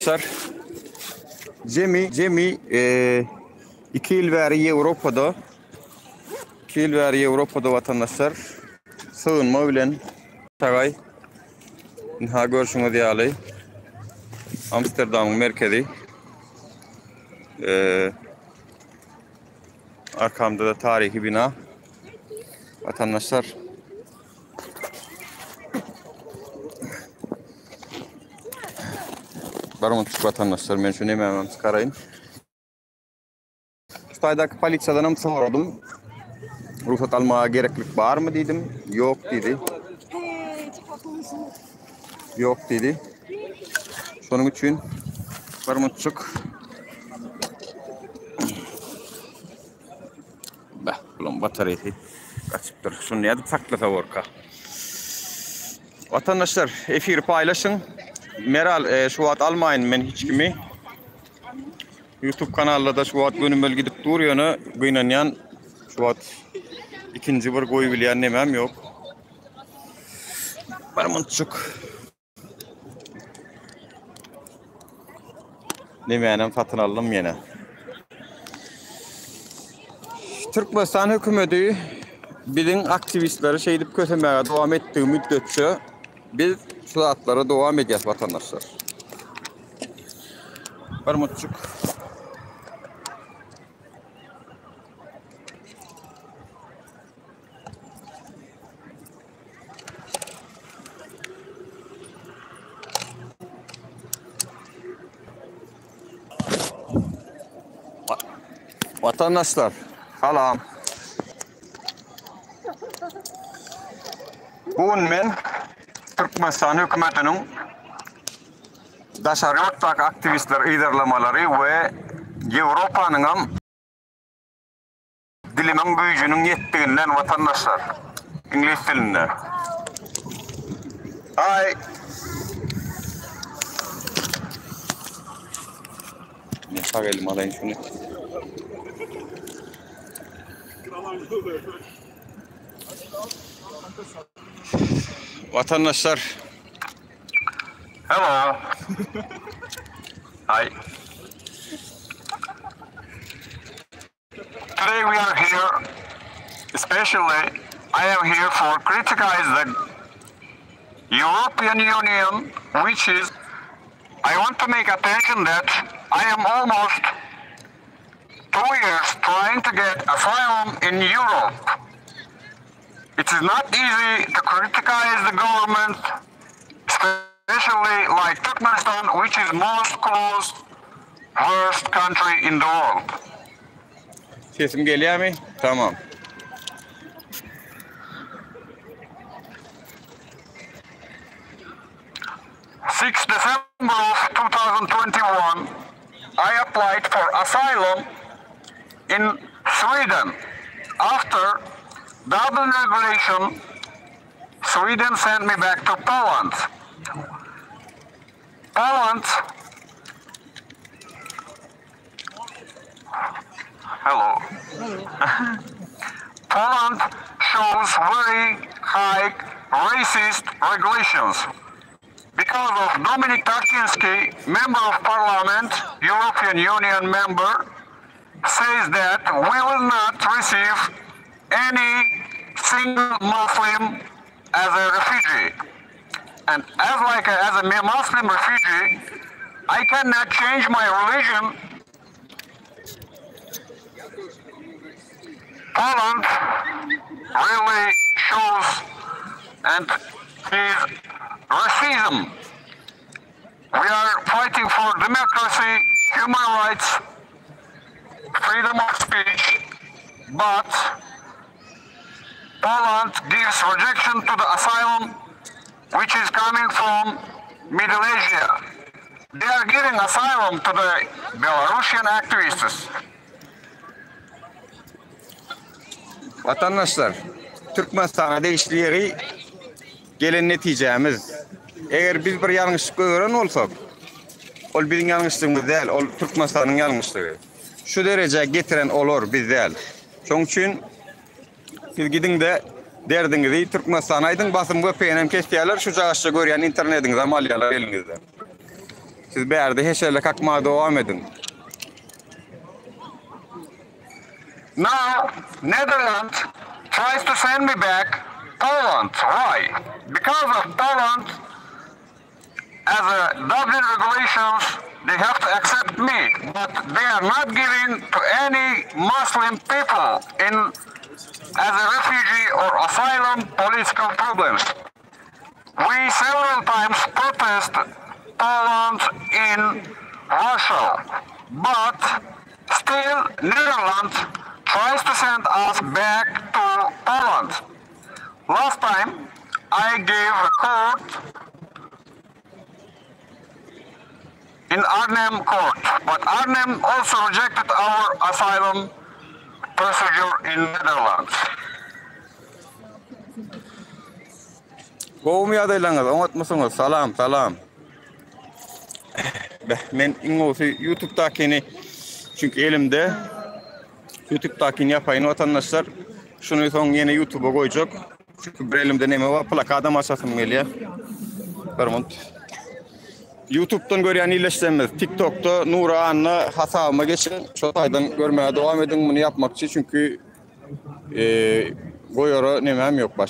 Watandaşlar, jemi, jemi 2 ýyl bäri Ýewropada, 2 ýyl bäri Ýewropada watandaşlar sygynma bilen tagaý. Ynha görşüňiz ýaly Amsterdamyň merkezi. Arkamda-da taryhy bina. Watandaşlar Bir minut watandaşlar men şu nemämem çykaraýyn. Şu taýdaky polisiýadan hem soradym. Rugsat almaga gereklik barmy diýdim. Ýok diýdi. Ýok diýdi. Şonuň üçin bir minutçyk. Bah, bulan batareýasy gaçypdyr. Şuny nädip saklasa borka? Watandaşlar, efiri paýlaşyň. Meral, e, şu wagt almaýyn men hiç kimi. YouTube kanalda da şu wagt gönümel gidip dur, ýöne gynanýan şu wagt ikinji bir goýup bilýän nemem ýok. Bir munçuk. Nemänem satyn aldym ýene. Türkmenistan hökümeti biziň aktiwistleri şeýdip kösemäge dowam etdigi müddetçe biz şu zatlara dowam edýäs watandaşlar. Bir mutçuk. Vatandaşlar, salam. Bu gün men Türkmenistan hökümetiniň daşary ýurtdaky aktiwistleri yzarlamalary we Ýewropanyň hem Dilimiň güýjüniň ýetdiginden watandaşlar. Iňlis dilinde. Hi. Men sag elime alaýyn şuny. Watandaşlar. Hello. Hi. Today we are here, especially I am here for criticize the European Union, which is, I want to make attention that I am almost two years trying to get asylum in Europe. It is not easy to criticize the government, especially like Turkmenistan, which is most closed, worst country in the world. Sesim gelýärmi? Tamam. 6 December of 2021, I applied for asylum in Sweden. After Dublin regulation, Sweden sent me back to Poland. Poland Hello. Poland shows very high racist regulations. Because of Dominik Tarczynski, member of parliament, European Union member, says that we will not receive any single Muslim as a refugee. And as like a, as a Muslim refugee, I cannot change my religion. Poland really shows and is racism. We are fighting for democracy, human rights, freedom of speech, but Poland gives rejection to the asylum which is coming from Middle Asia. They are giving asylum to the Belarusian activists. Watandaşlar, Türkmenistana degişli ýeri gelen netijämiz, eger biz bir ýalňyşlyk goýberen bolsak, ol biziň ýalňyşlygymyz däl, ol Türkmenistanyň ýalňyşlygy. Şu derejä getiren olar, biz däl. Şonuň üçin siz gidiň-de derdiňizi Türkmenistana aýdyň, basym VPN hem kesýärler, şu jagaşça görýän internetiňizem alýarlar eliňizden. Siz bärde heşelle kakmaga dowam ediň. Now Netherlands tries to send me back Poland. Why? Because of Poland as a Dublin regulations they have to accept me, but they are not giving to any Muslim people in as a refugee or asylum political problems. We several times protest Poland in Warsaw, but still Netherlands tries to send us back to Poland. Last time I gave a court in Arnhem court, but Arnhem also rejected our asylum procedure in Netherlands. Gowumy ýagdaýlaryňyz, oňatmysyňyz? Salam, salam. Beh, men iň gowusy YouTube'dakini çünki elimde YouTube'dakini ýapaýyn watandaşlar. Şuny soň ýene YouTube'a goýjak. Çünki bir elimde neme bar, plakadam açasym gelýär. Bir minut. YouTube'dan görýän illeşlerimiz TikTok'da Nura Anna hasabyma geçiň. Şo taýdan görmäge dowam ediň. Muny ýapmakçy çünki e, goýara nemem ýok baş.